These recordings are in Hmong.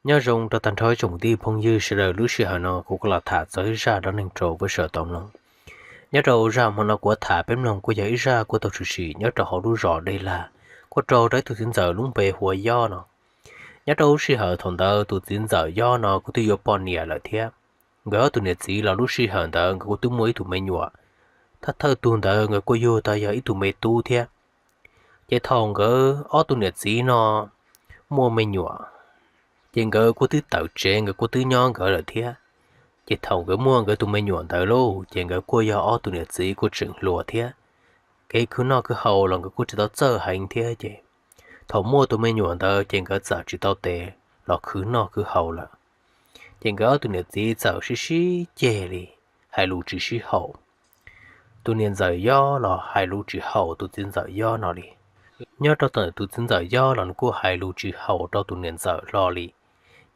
Nyob zoo rau tag nrho ib tsoom kwv tij phooj ywg sawv daws, lub sij hawm no kuv kuj los tham txog ib zaj dab neeg rau peb sawv daws tau mloog. Nyob rau zaj hmo no kuv tham peb mloog kuj yog ib zaj kuj tau tshwm sim nyob rau hauv lub zos Dej Lag, kuj raug rau ib tug txiv ntxawm lub npe hu ua Yob no. Nyob rau lub sij hawm thaum ntawd tus txiv ntxawm Yob no kuj twb yuav poj niam lawm thiab. Nkawd ob tug niam txiv los lub sij hawm ntawd nkawd kuj twb muaj ib tug me nyuam, thawj thawj tug ntawd nkawd kuj yug tau yog ib tug me tub thiab. Ces thaum nkawd ob tug niam txiv no muaj me nyuam, ces nkawd kuj twb tawm tsev, nkawd kuj twb nyob nkawd lawm thiab. Ces thaum nkawd muaj nkawd tus me nyuam ntawd lauj, ces nkawd kuj yog ob tug niam txiv kuj tseem hluas thiab. Kev khwv noj khwv haus los nkawd kuj tsis tau txawj heev thiab ces thaum muaj tus me nyuam ntawd ces nkawd txawm tsis tau tes los khwv noj khwv haus lawm. Ces nkawd ob tug niam txiv txawm sib sib ceg li, hais lus tsis sib haum. Tus niam ntxawm Yob los hais lus tsis haum tus txiv ntxawm Yob no li. Nyob rau ntawm tus txiv ntxawm Yob los nws kuj hais lus tsis haum rau tus niam ntxawm hlo li.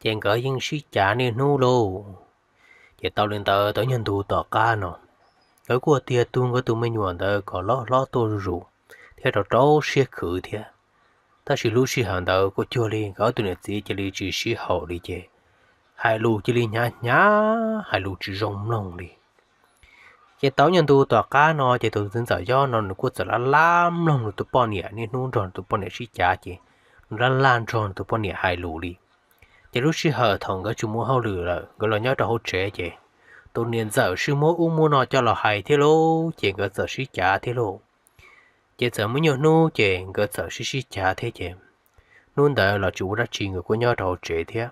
Ces nkawd yeej sib cav niaj hnub lauj. Ces tau li ntawd tau nyuag ntu tom qab no, nkawd kuj tiag tug nkawd tus me nyuam ntawd kom loj hlob tuaj zuj zus thiab rau rau siab khwv thiab. Tab sis lub sij hawm ntawd kuj cuag li nkawd ob tug niam txiv cia li tsis sib haum li ces hais lus cia li hnyav hnyav, hais lus tsis zoo mloog li. Ces tau nyuag ntu tom qab no ces tus txiv ntxawm Yob no nws kuj txawm laj laj mloog nws tus poj niam niaj hnub nrog nws tus poj niam sib cav ces nws laj laj nrog nws tus poj niam hais lus li. Ces lub sij hawm thaum nkawd tsis mus hauj lwm lawm, nkawd los nyob rau hauv tsev ces tus niam ntxawm sib muab ub muab no coj los hais thiab lauj, ces nkawd txawm sib cav thiab lauj. Ces txawm muaj nyuag hnub ces nkawd txawm sib sib cav thiab ces hnub ntawd los tsis ua dab tsi, nkawd kuj nyob rau hauv tsev thiab.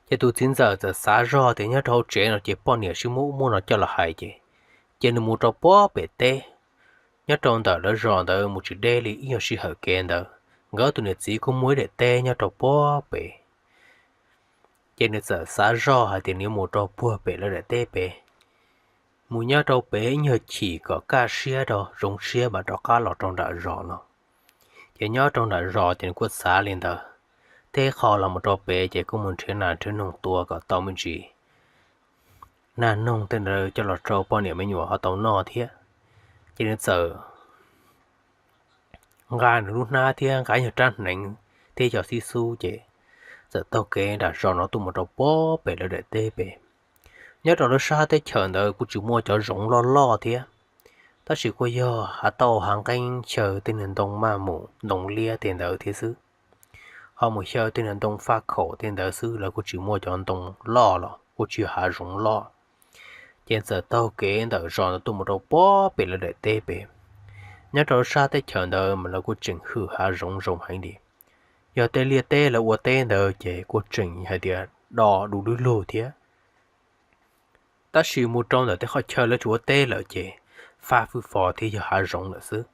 Ces tus txiv ntxawm txawm xav zog tias nyob rau hauv tsev no ces poj niam sib muab ub muab no coj los hais ces, ces nws mus rau puag pem teb. Nyob rau ntawm lawv zos ntawd mus tsis deb li ib nyuag sij hawm kev ntawd, nkawd tus niam txiv kuj muaj ib daim teb nyob rau puag pem. Ces nws txawm xav zog hais tias nws yuav mus rau puag pem lawv daim teb pem, mus nyob rau pem ib nyuag chim kom kaj siab rau, zoo siab mam rov qab los rau nram zos no. Ces nyob rau nram zos ces nws kuj xav li ntawd, tej qho los mus rau pem ces kuj mus nrhiav nas nrhiav noog tua kom tau me ntsis nas noog tej ntawd coj los rau poj niam me nyuam ho tau noj thiab. Ces nws txawm nqa nws lub hnab thiab nqa nyuag rab hneev thiab cov xib xub ces txawm taug kev nram zos no tuaj mus rau puag pem lawv daim teb pem. Nyob rau lawv sab teb chaws ntawd kuj tsis muaj cov zoov loj loj thiab, tab sis kuj yog hav tauj hav nqeeb xyaw tej niag ntoo maj mus ntoo liab tej ntawd thiab xwb. Ho mus xyaw tej niag ntoo faj khaum tej ntawd xwb, lawv kuj tsis muaj cov ntoo loj los kuj tsis yog hav zoov loj. Ces txawm taug kev ntawm zos ntawd tuaj mus rau puag pem lawv daim teb pem. Nyob rau sab teb chaws ntawd mas lawv kuj tseem hwm hav zoov zoo heev li. Yog tej liaj teb lawv ua teb ntawd ces kuj tseem hais tias do du lug lug thiab. Tab sis mus rau ntawm tej qhov chaw lawv tsis ua teb lawm ces faj fwj fos thiab yog hav zoov lawm xwb.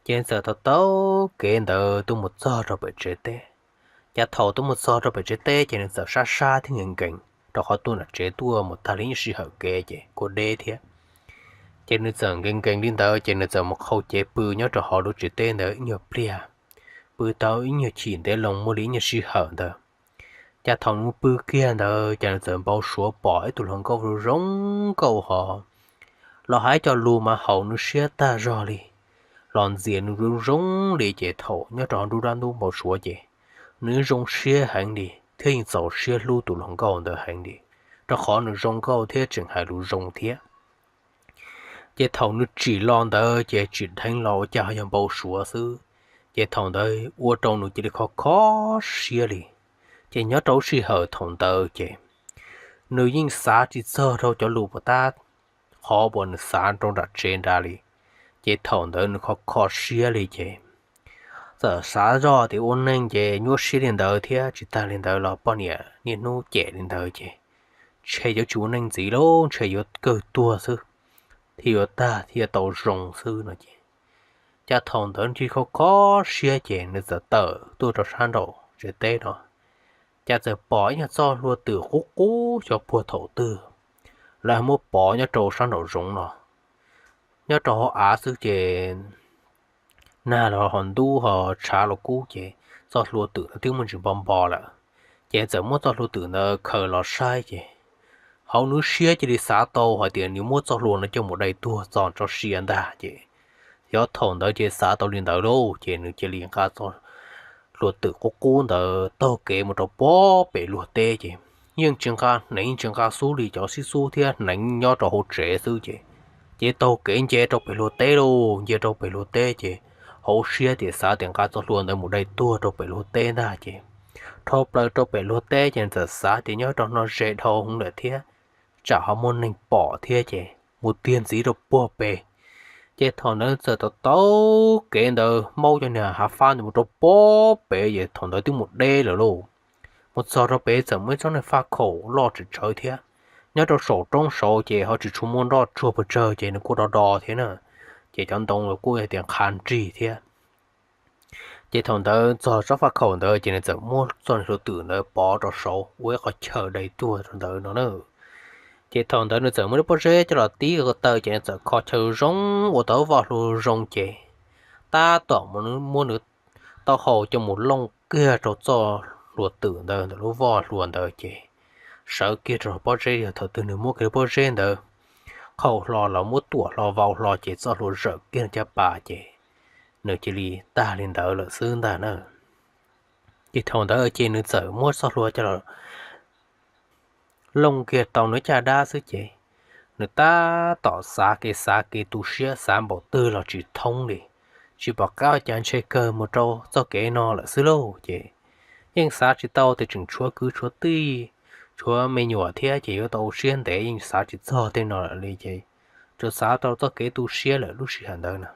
Ces nws txawm taug taug kev ntawd tuaj mus txog rau pem tsev teb. Ces thaum tuaj mus txog rau pem tsev teb ces nws txawm sab sab thiab nkees nkees, rau qhov tuaj nram tsev tuaj mus tag li ib sij hawm kev ces kuj deb thiab. Ces nws txawm nkees nkees li ntawd ces nws txawm mus qhau cev pw nyob rau hauv lub tsev teb ntawd ib nyuag pliag, pw tau ib nyuag chim ntev loo muaj li ib nyuag sij hawm ntawd. Ces thaum nws pw kiag ntawd ces nws txawm npau suav pom ib tug hluas nkauj zoo nkauj hos los hais cov lus mas haum nws siab tag zog li, los ntxias nws zoo zoo li. Ces thaum nyob rau hauv nruab dab ntub npau suav ces nws zoo siab heev li thiab yeej txaus siab hlub tus hluas nkauj ntawd heev li, rau qhov nws zoo nkauj thiab tseem hais lus zoo thiab. Ces thaum nws tsim los ntawd ces tsim dheev los ua cas ho yog npau suav xwb. Ces thaum ntawd ua rau nws cia li kho kho siab li. Ces nyob rau lub sij hawm thaum ntawd ces nws yeej xav tsis txog rau cov lus puas tab qhov uas nws xav rau nram tsev nrad li. Ces thaum ntawd nws kho kho siab li ces txawm xav zoj tias ua neeg ces nyuaj siab li ntawd thiab tsis tag li ntawd los poj niam niaj hnub cem li ntawd ces ntshe yuav tsis ua neeg ntxiv lauj, ntshe yuav kawg tuag xwb, thiaj yuav tag thiaj tau zoo xwb no ces. Ces thaum ntawd nws cia li kho kho siab ces nws txawm tawm tuaj rau sab nraum tsev teb no. Ces txawm pom ib nyuag txoj hlua twm qub qub xyov puag thaum twg lawv muab pov nyob rau sab nraum zoov no. Nyob rau hauv av xwb ces nag los ho ntub ho tshav los kub ces txoj hlua twm no twb muaj ntsis npo npo lawm. Ces txawm muab txoj hlua twm ntawd khaws los saib ces hauv nws siab cia li xav tau hais tias nws muab txoj hlua no coj mus dai tuag txog tso sia ntag ces. Xyov thaum ntawd ces xav tau li ntawd lauj ces nws cia li nqa txoj hluas twm qub qub ntawd taug kev mus rau puag pem luag teb ces yeej tsis nqa hneev tsis nqa xub li, cov xib xub thiab hneev nyob rau hauv tsev xwb ces, ces taug kev nce rau pem luag teb lauj. Nce rau pem luag teb ces hauv siab tias xav tias nqa txoj hlua ntawd mus dai tuag rau pem luag teb ntag ces, dhau plaws rau pem luag teb ces nws txawm xav tias nyob rau no ze dhau hwv lawm thiab, tsam ho muaj neeg pom thiab ces mus tiag ntxiv rau puag pem. Ces thaum ntawd txawm taug taug kev ntawd maub cov niag hav fab ntawd mus rau puag pem ces thaum ntawd twb mus deb lawm lauj. Mus txog rau pem txawm muaj ib tsob niag faj khaum loj tsawv tsawv thiab, nyob rau saum roob saud ces ho tsis tshua muaj nroj tsuag pes tsawg ces nws kuj do do thiab na, ces cov ntoo los kuj yog tias qha nrig thiab. Ces thaum ntawd txog tsob faj khaum ntawd ces nws txawm muab txoj niag hlua twm ntawd pov rau saud ua ib qhov chaw dai tuag rau ntawd no na. Ces thaum ntawd nws txawm muab lub pob zeb coj los tib ko taw ces nws txawm kho chaw zoo ua tau lub voj hlua zoo ces tab tom muab nws taub hau coj mus looj kiag rau txoj hlua twm ntawd ntawm lub voj hlua ntawd ces sawv kiag rau pob zeb, yog thaum twg nws muab kiag lub pob zeb ntawd qhau hlo los muab tuam hlo vau hlo ces txoj hlua zawm kiag nws caj pas ces nws cia li tag li ntawd lawm xwb ntag na. Ces thaum ntawd ces nws txawm muab txoj hlua coj los looj kiag tau nws caj dab xwb ces nws tab tom xav kev xav kev tu siab xav npaum twg los tsis thoob li, tsis pom qab ua cas ntshe kawg mus rau txoj kev no lawm xwb lauj. Ces yeej xav tsis tau tias tseem tshuav kwv tshuav tij, tshuav me nyuam thiab ces yuav tau ua siab ntev, yeej xav tsis txog tej no lawm li ces tsuas xav tau txoj kev tu siab lawm lub sij hawm ntawd na.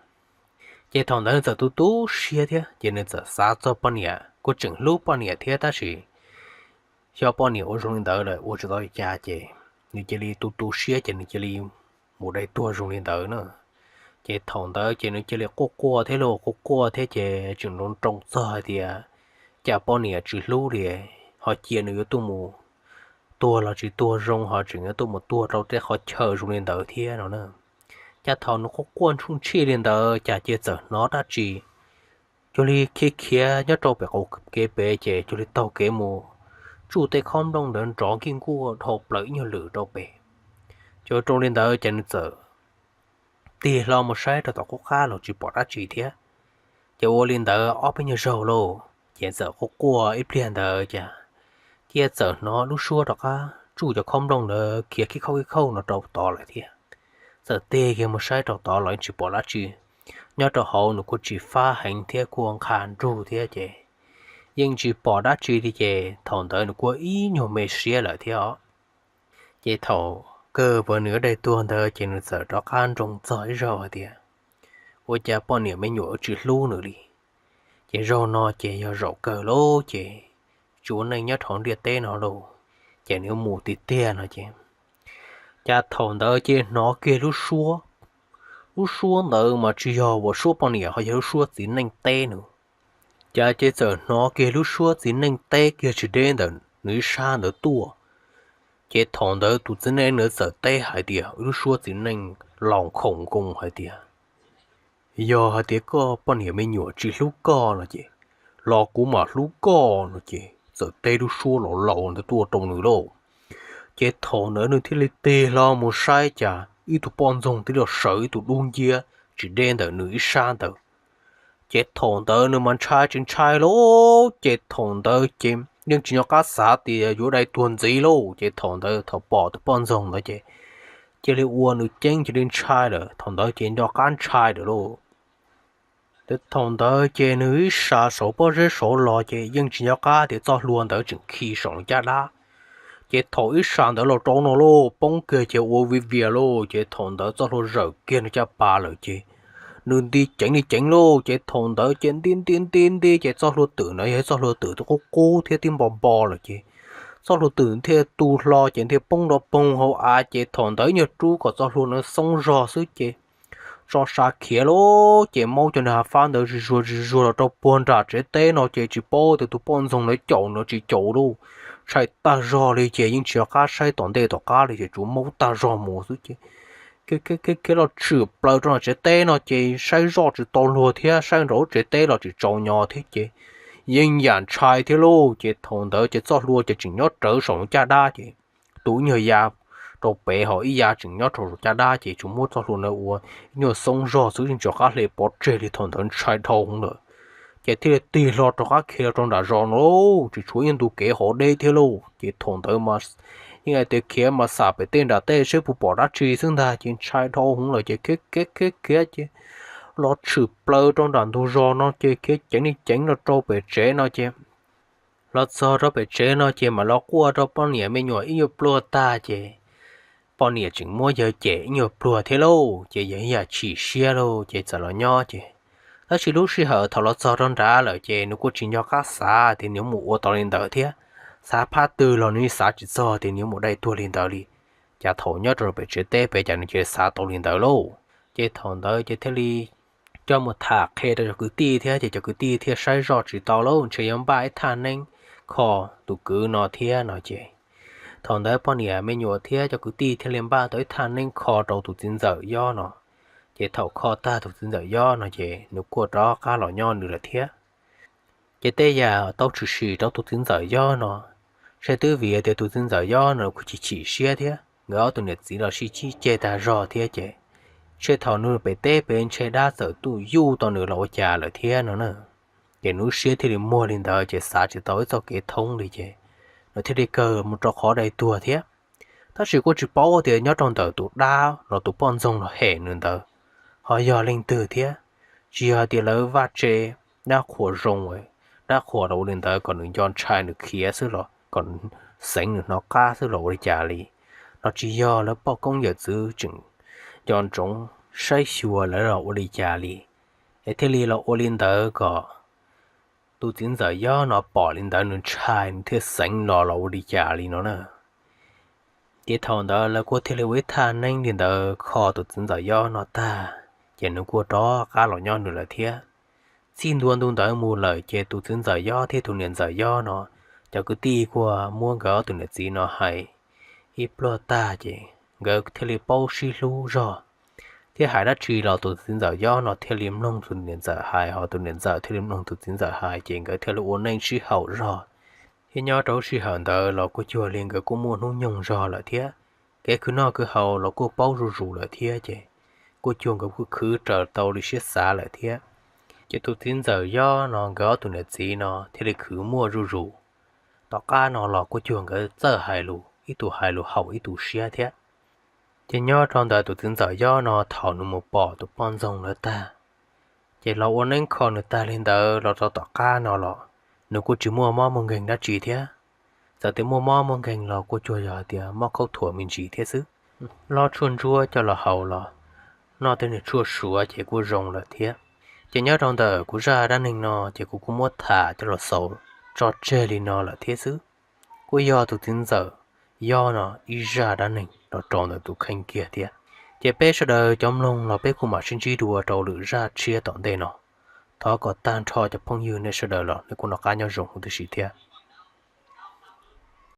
Ces thaum ntawd nws txawm tu tu siab thiab ces nws txawm xav txog poj niam, kuj tseem hlub poj niam thiab tab sis xyov poj niam ua zoo li ntawd lawm ua tsis tau li cas ces nws cia li tu tu siab ces nws cia li mus dai tuag zoo li ntawd na. Ces thaum ntawd ces nws cia li quaj quaj thiab lauj, quaj quaj thiab ces tseem nroo nroo txog hais tias cas poj niam tsis hlub li, ho cia nws yuav tuaj mus tuag los tsis tuag zoo, ho tseem yuav tuaj mus tuag rau tej qhov chaw zoo li ntawd thiab no na. Cas thaum nws quaj quaj ntshub ntshij li ntawd cas cia txawm hnov dab tsi cuag li khiav khiav nyob rau pem qaum kev pem ces cuag li taug kev mus tsuj tej khob nplooj ntawd nrov nkij nkuaj dhau plaws ib nyuag lwm rau pem. Ces ua rau li ntawd ces nws txawm tig hlo mus saib rau tom qub qab los tsis pom dab tsi thiab. Ces ua li ntawd ob peb nyuag zaug lauj ces txawm quaj quaj ib pliag ntawd cas cia txawm hnov lub suab rov qab tsuj cov khob nplooj ntawd khiav khib khauj khib khauj no rau tod lawm thiab. Txawm tig kiag mus saib rau tod los yeej tsis pom dab tsi. Nyob rau hauv nws kuj tsis fab heev thiab kuj nqha nrug thiab ces yeej tsis pom dab tsi li ces thaum ntawd nws kuj ib nyuag me siab lawm thiab os. Ces thaum kawg uas nws yuav dai tuag ntawd ces nws txawm rov qab nroo txog ib zaug hais tias ua cas poj niam me nyuam tsis hlub nws li. Ces zaug no ces yog zaum kawg lauj ces tsis ua neej nyob rau ntiaj teb no lauj, ces nws yuav mus tiag tiag no ces. Cas thaum ntawd ces hnov kiag lub suab, lub suab ntawd mas tsis yog uas suab poj niam ho yog lub suab txiv neej teb nws. Cas ces txawm hnov kiag lub suab txiv neej teb kiag tsis deb ntawm nws ib sab ntawd tuaj. Ces thaum ntawd tus txiv neej ntawd txawm teb hais tias, lub suab txiv neej laus khoom nkoos hais tias, yog hais tias koj poj niam me nyuam tsis hlub koj no ces los kuv mam hlub koj no ces txawm teb lub suab laus laus ntawd tuaj rau nws lauj. Ces thaum ntawd nws thiaj li tig hlo mus saib cas ib tug poj ntxoog twb los sawv ib tug dub nciab tsis deb ntawm nws ib sab ntawd. Ces thaum ntawd nws mas ntshai tsis ntshai lauj, ces thaum ntawd ces yeej tsis nco qab xav tias yuav dai tuag ntxiv lauj, ces thaum ntawd thaum pom tus poj ntxoog ntawd ces cia li ua nws ceeb cia li ntshai lawm, thaum ntawd ces nco qab ntshai lawm lauj. Thaum ntawd ces nws ib sas saum pob zeb saud los ces yeej tsis nco qab tias txoj hlua ntawd tseem khi saum nws caj dab. Ces thaum ib sas ntawd los rau no lauj, poob kiag ces ua vij vias lauj, ces thaum ntawd txoj hlua zawm kiag nws caj pas lawm ces nws nti ceev li ceev lauj, ces thaum ntawd ces nti nti nti nti ces txoj hlua twm ntawd yog txoj hlua twm twb qub qub thiab twb npo npo lawm ces txoj hlua twm thiaj tu hlo ces thiaj poob nrov poog hauv av, ces thaum ntawd nyuag rub kom txoj hlua ntawd xoob zog xwb ces tso sa khiav lauj, ces maub cov niag hav fab ntawd zis zuag zis zuag los rau puag nram tsev teb no ces tsis paub tias tus poj ntxoog ntawd caum nws tsis caum lauj. Ntshai tag zog li ces yeej tsis nco qab saib tom ntej tom qab li ces tsuas maub tag zog mus xwb ces khiav khiav los tshwm plaws rau nram tsev teb no ces saib zoj tsis tau luag thiab saib nraum lub tsev teb los tsis tsaus nyo thiab ces yeej yam ntshai thiab lauj. Ces thaum ntawd ces txoj hlua ces tseem nyob rawv saum nws caj dab ces tus ib nyuag ya rau pem ho ib ya tseem nyob rau saum caj dab ces tsuas muab txoj hlua ntawd ua ib nyuag xoob zog xwb yeej tsis nco qab hle pov tseg li, thaum ntawd ntshai dhau hwv lawm. ces thiaj li tig hlo rov qab khiav los rau nram zos no lauj, tsis tshuav ib ntu kev hov deb thiab lauj. Ces thaum ntawd mas yeej hais tias khiav mas xam pem tej nram tej seb puas pom dab tsi xwb ntag, ces ntshai dhau hwv lawm ces khiav khiav khiav khiav ces los tshwm plaws rau nram ntug zos no ces khiav ceev li ceev los rau pem tsev no ces los txog rau pem tsev no ces mam los quaj rau poj niam me nyuam ib nyuag pluag tag ces poj niam tseem muab yawg cem ib nyuag pluag thiab lauj, ces yawg yam chim siab lauj ces txawm los nyob ces. Tab sis lub sij hawm thaum los txog rau nrad lawm ces nws kuj tsis nco qab xav tias nws yuav mus ua tau li ntawd thiab, xav phab twg los nws xav tsis txog tias nws yuav mus dai tuag li ntawd li. Cas thaum nyob rau pem tsev teb pem cas nws cia li xav tau li ntawd lauj. Ces thaum ntawd ces thiaj li coj mus tham qhia rau cov kwv tij thiab ces cov kwv tij thiaj saib zoj tsis tau lauj, ntshe yuav npaj ib thaj neeb kho tus kwv no thiab no ces. Thaum ntawd poj niam me nyuam thiab cov kwv tij thiaj li npaj tau ib thaj neeb kho rau tus txiv ntxawm Yob no. Ces thaum kho tag tus txiv ntxawm Yob no ces nws kuj rov qab los nyob nws lawm thiab. Ces tej yam tau tshwm sim rau tus txiv ntxawm Yob no, ntshe twb vim tias tus txiv ntxawm Yob no kuj chim chim siab thiab nkawd ob tug niam txiv los sib cib ceg tag zog thiab ces, ntshe thaum nws pem teb pem ntshe dab txawm tuaj yuj tau nws los ua cas lawm thiab no na. Ces nws lub siab thiaj li muag li ntawd ces xav tsis tau ib txoj kev thoob li ces nws thiaj li kawg mus rau qhov dai tuag thiab. Tab sis kuj tsis paub tias nyob rau ntawm tus dab los tus poj ntxoog los hem nws ntawd ho yog leej twg thiab. Tsis yog tias lawv vaj tse dab qhuas zoo, dab qhuas los ua li ntawd kom nws nco ntshai nws khiav xwb los kom xeev nws hnov qab xwb los ua li cas li, los tsis yog lawv poj koob yawm txwv tseem nco ntsoov saib xyuas lawv los ua li cas li, es thiaj li los ua li ntawd kom tus txiv ntxawm Yob no pom li ntawd nws ntshai nws thiaj xeev los los ua li cas li no na. Ces thaum ntawd lawv kuj thiaj li ua ib thaj neeb li ntawd kho tus txiv ntxawm Yob no tag, ces nws kuj rov qab los nyob nws lawm thiab. Txij ntua ntu ntawd mus lawm ces tus txiv ntxawm Yob thiab tus niam ntxawm Yob no, cov kwv tij kuj muab nkawd ob tus niam txiv no hais ib pluag tag ces nkawd thiaj li paub sib hlub zog, thiab hais dab tsi los tus txiv ntxawm Yob no thiaj li mloog tus niam ntxawm hais, ho tus niam ntxawm thiaj li mloog tus txiv ntxawm hais, ces nkawd thiaj li ua neej sib haum zog. Thiab nyob rau lub sij hawm ntawd los kuj cuag li nkawd kuj muaj hnub nyoog zog lawm thiab, kev khwv noj khwv haus los kuj paub zuj zus lawm thiab ces kuj cuag nkawd kuj khwv raws tau li siab xav lawm thiab. Ces tus txiv ntxawm Yob no nkawd ob tus niam txiv no thiaj li khwv muaj zuj zus. Tom qab no los kuj cuag nkawd txawj hais lus, ib tug hais lus haum ib tug siab thiab. Ces nyob rau ntawm tus txiv ntxawm Yob no thaum nws mus pom tus poj ntxoog lawv tag, ces los ua neeb kho nws tag li ntawd los rau tom qab no los nws kuj tsis muaj mob muaj nkeeg dab tsi thiab. Txawm tias muaj mob muaj nkeeg los kuj cuag yog hais tias mob khaub thuas me ntsis thiab xwb. Loj tshuaj ntsuab coj los haus los noj tej niag tshuaj suav ces kuj zoo lawm thiab. Ces nyob rau ntawm kuv zaj dab neeg no ces kuv kuj muab tham coj los xaus tso tseg li no lawm thiab xwb. Kuj yog tus txiv ntxawm Yob no ib zaj dab neeg los rau ntawm tus kheej kiag thiab. Ces peb sawv daws cov mloog los peb kuj mam sib ntsib dua rau lwm zaj tshiab tom ntej no. Thov kom tag nrho cov phooj ywg nej sawv daws los nej kuj noj qab nyob zoo huv tib si thiab.